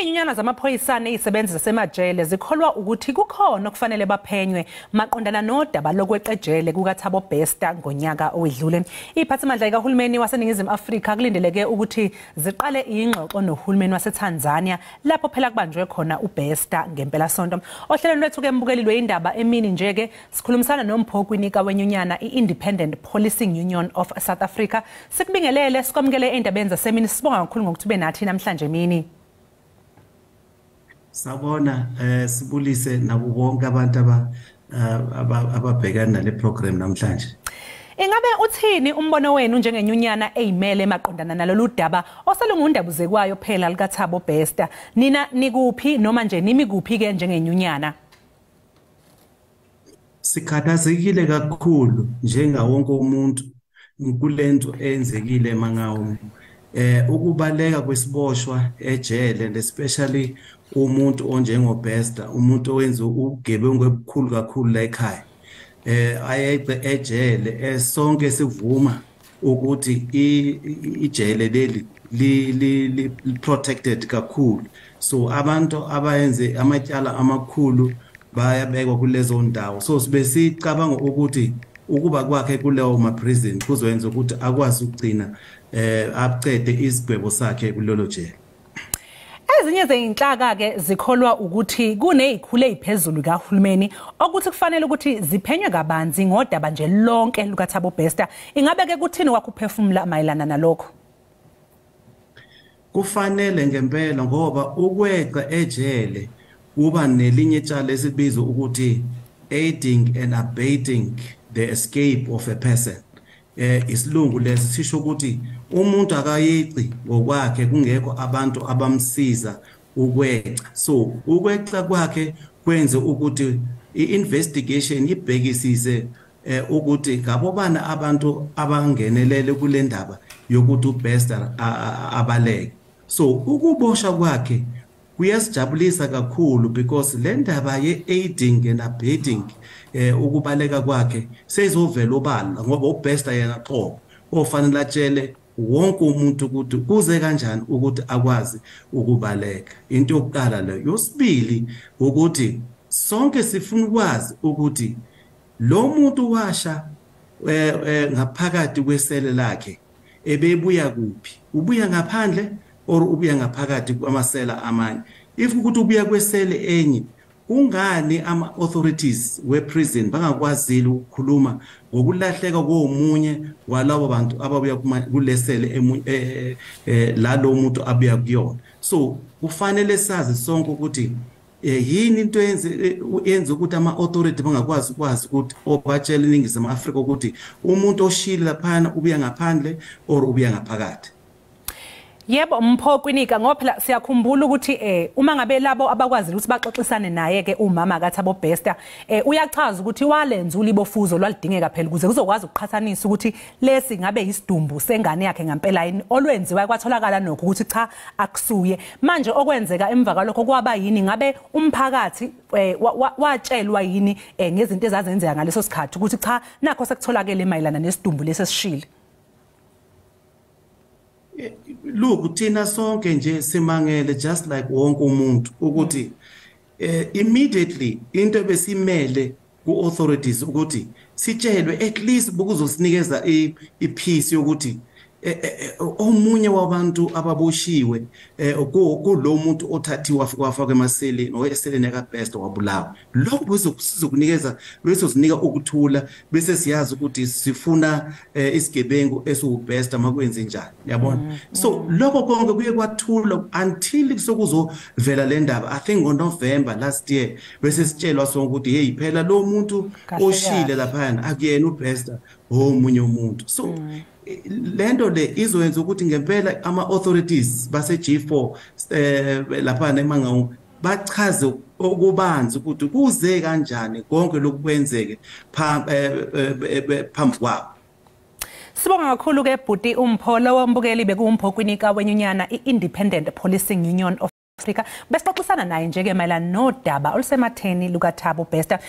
Izinyunyana zamaphoyisa nezisebenzi zasemajele zikholwa ukuthi kukhona okufanele baphenywe maqondana nodaba lokweqa ejele kukaThabo Bester ngonyaka owedlule. Iphathimandla likahulumeni waseNingizimu Afrika kulindeleke ukuthi ziqale ingxoxo nohulumeni waseTanzania lapho phela kubanjwe khona uBester ngempelasonto. Ohlelweni lwethu ke mbukeli lweindaba emini nje ke sikhulumisana noMpho Kwinika wenyunyana i-Independent Policing Union of South Africa. Sikubingelele, sikwamukele endabeni zasemini, sibonga kakhulu ngokuthi ube nathi namhlanje emini. Sawubona, sibulise nabo bonke abantu ababhekana nale program namhlanje. Ingabe uthini umbono wenu njengenyunyana eyimele maqondana nalolu daba oselungundabuzekwayo phela likaThabo Bester? Nina nikuphi noma nje nimi kuphi ke njengenyunyana? Sikhathazekile kakhulu njengawonke umuntu kulento eyenzekile eMangaung. Ukubaleka kwesiboshwa ejele, and especially umuntu onjengoBester, umuntu owenza ubugebengu obukhulu kakhulu la ekhaya, ayeqe ejele, sonke sivuma ukuthi ijele leli li protected kakhulu, so abantu abayenze amatyala amakhulu bayabekwa kulezo ndawo. So sibe sicabanga ukuthi ukuba kwakhe kulewo ma prison kuzoyenza ukuthi akwazi ukugcina acede isigwebo sakhe kulolo jele. Ezinye zezinhlaka ke zikholwa ukuthi kunezikhulu eziphezulu kahulumeni okuthi kufanele ukuthi ziphenywe kabanzi ngodaba nje lonke lukaThabo Bester. Ingabe ke kuthini wakhuphefumula mayelana nalokho? Kufanele ngempela, ngoba ukweqa ejele kuba nelinye icala esibizwa ukuthi aiding and abetting the escape of a person. Isilungu lesi sisho ukuthi umuntu akayeqi ngokwakhe kungekho abantu abamsiza ukweqa. So ukweqa kwakhe kwenze ukuthi i-investigation ibhekisise ukuthi ngabobana abantu abangenelele kule ndaba yokuthi uBester abaleke. So ukubosha kwakhe kuyasijabulisa kakhulu because le ndaba ye-aiding and abetting ukubaleka kwakhe seyizovela obala, ngoba uBester yena qobo ofanele atshele wonke umuntu ukuthi kuze kanjani ukuthi akwazi ukubaleka. Into yokuqala leyo. Yosibili ukuthi sonke sifuna ukwazi ukuthi lo muntu washa ngaphakathi kwesele lakhe ebebuya kuphi, ubuya ngaphandle or ubuya ngaphakathi kwamasela amanye. If ukuthi ubuya kwesele enye, kungani ama-authorities we-prison bangakwazile ukukhuluma ngokulahleka komunye walabo bantu ababuya kulesele lalo muntu abuya kuyona? So kufanele sazi sonke ukuthi yini into yenze ukuthi ama-authority bangakwazi ukwazi ukuthi obatshele iNingizimu Afrika ukuthi umuntu oshile laphana ubuya ngaphandle or ubuya ngaphakathi. Yebo Mpho Kwinika, ngoba phela siyakhumbula ukuthi uma ngabe labo abakwazile ukuthi baxoxisane naye ke umama kaThabo Bester, uyachaza ukuthi walenza ulibofuzo lwalidingeka phela ukuze kuzokwazi ukuqhathanisa ukuthi lesi ngabe isidumbu sengane yakhe ngempela yini olwenziwa, kwatholakala nokho ukuthi cha akusuye. Manje okwenzeka emva kwalokho kwaba yini? Ngabe umphakathi watshelwa yini ngezinto ezazenzeka ngaleso sikhathi ukuthi cha nakho sekutholakele mayelana nesidumbu lesi esishile? Look, thina sonke nje simangele just like wonke umuntu ukuthi immediately into besimele ku-authorities ukuthi sitshelwe at least bukuzosinikeza i-peace yokuthi omunye wabantu ababoshiwe kulo muntu othathiwa wafakwa emaseleni or eseleni kaBester wabulawa. Lokho besizokunikeza, besosinika ukuthula, bese siyazi ukuthi sifuna isigebengu esiwuBester makwenze njani, yabona. So lokho konke kuye kwathula until sokuzovela le ndaba, I think ngoNovember last year, bese sitshelwa sonke ukuthi hey phela lo muntu oshile laphana akuyena uBester, omunye umuntu. So lento le izoyenza ukuthi ngempela ama-authorities base G4 lapha eMangaung bachaze okubanzi ukuthi kuze kanjani konke lokhu kwenzeke phambi kwabo. Sibonga kakhulu ke bhuti uMpho. Lowo mbukeli bekuwuMpho Kwinika wenyunyana i-Independent Policing Union of Africa. Besixoxisana naye nje ke mayelana nodaba olusematheni lukaThabo Bester.